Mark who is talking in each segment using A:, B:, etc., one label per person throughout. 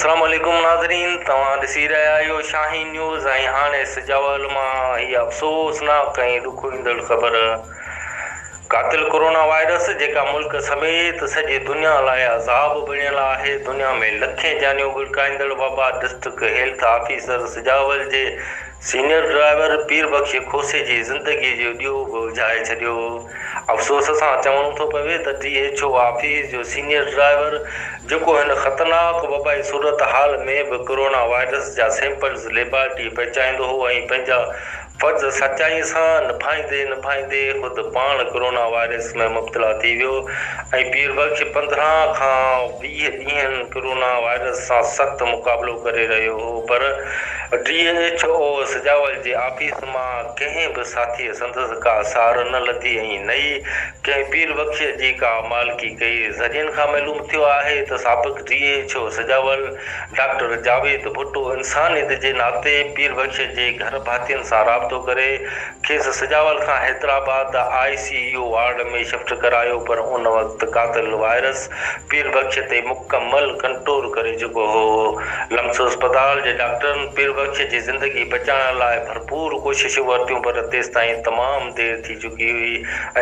A: السلام عليڪم ناظرين توهان ڏسي رهيا آهيو شاهين نيوز ۽ هاڻي سجاول مان هي افسوسناڪ ۽ ڏکوئيندڙ خبر قاتل ڪورونا وائرس جيڪا ملڪ سميت سڄي دنيا لاء عذاب بڻيل آهي دنيا ۾ لکين جانيون ڳڙڪائيندڙ وبا ڊسٽرڪٽ هيلٿ آفيسر سجاول جي سينيئر ڊرائيور پير بخش کوسي جي زندگي جو ڏيئو به اجهائي ڇڏيو. افسوس سان چوڻو ٿو پوي ته ڊي ايڇ او آفيس جو سينيئر ڊرائيور جيڪو هن خطرناڪ وبائي صورتحال ۾ به ڪورونا وائرس جا سيمپلز ليبارٽري پهچائيندو هو ۽ پنهنجا فرض سچائي سان نڀائيندي نڀائيندي خود پاڻ ڪورونا وائرس ۾ مبتلا ٿي ويو ۽ پير بخش 15 کان 20 ڏينهن ڪورونا وائرس سان سخت مقابلو ڪري رهيو هو پر ڊي ايڇ او سجاول جي آفيس مان ڪنهن به ساٿيء سندس ڪا سار نه لڌي ۽ نه ئي ڪنهن پير بخش جي ڪا مالڪي ڪئي. ذريعن کان معلوم ٿيو آهي ته سابق D H O Sujawal doctor Javed Bhutto انسانيت جي ناتي پير بخش جي گهر ڀاتين سان رابطو ڪري کيس سجاول کان Hyderabad I C U ward ۾ shift ڪرايو پر ان وقت قاتل وائرس پير بخش تي مڪمل ڪنٽرول ڪري چڪو هو. لمس اسپتال جي ڊاڪٽرن پير بخش جي زندگي بچائڻ لاء ڀرپور ڪوششون ورتيون پر تيستائين تمام دير ٿي چڪي هئي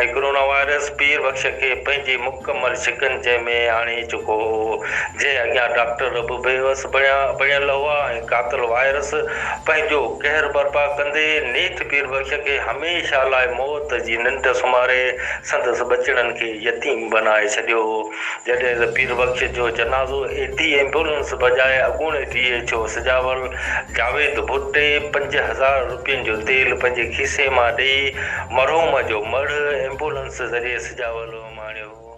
A: ۽ ڪرونا وائرس پير بخش کي پنهنجي مڪمل شڪنجي ۾ آڻي چڪو هو جنهن اڳيان ڊاڪٽر به بيوس بڻيل هئا ۽ قاتل وائرس پنهنجو قهر برپا ڪندي نيٺ پير بخش کي هميشه لاء موت جي ننڊ سمهاري سندس ٻچڙن کي يتيم بنائي ڇڏيو. جڏهن ته پير بخش جو جنازو ايڌي ايمبولنس بجاء اڳوڻي D H O Sujawal Javed ڀٽي 5000 روپين جو تيل پنهنجي کيسي مان ڏئي مرحوم جو مڙهه ايمبولنس ذريعي سجاول اماڻيو.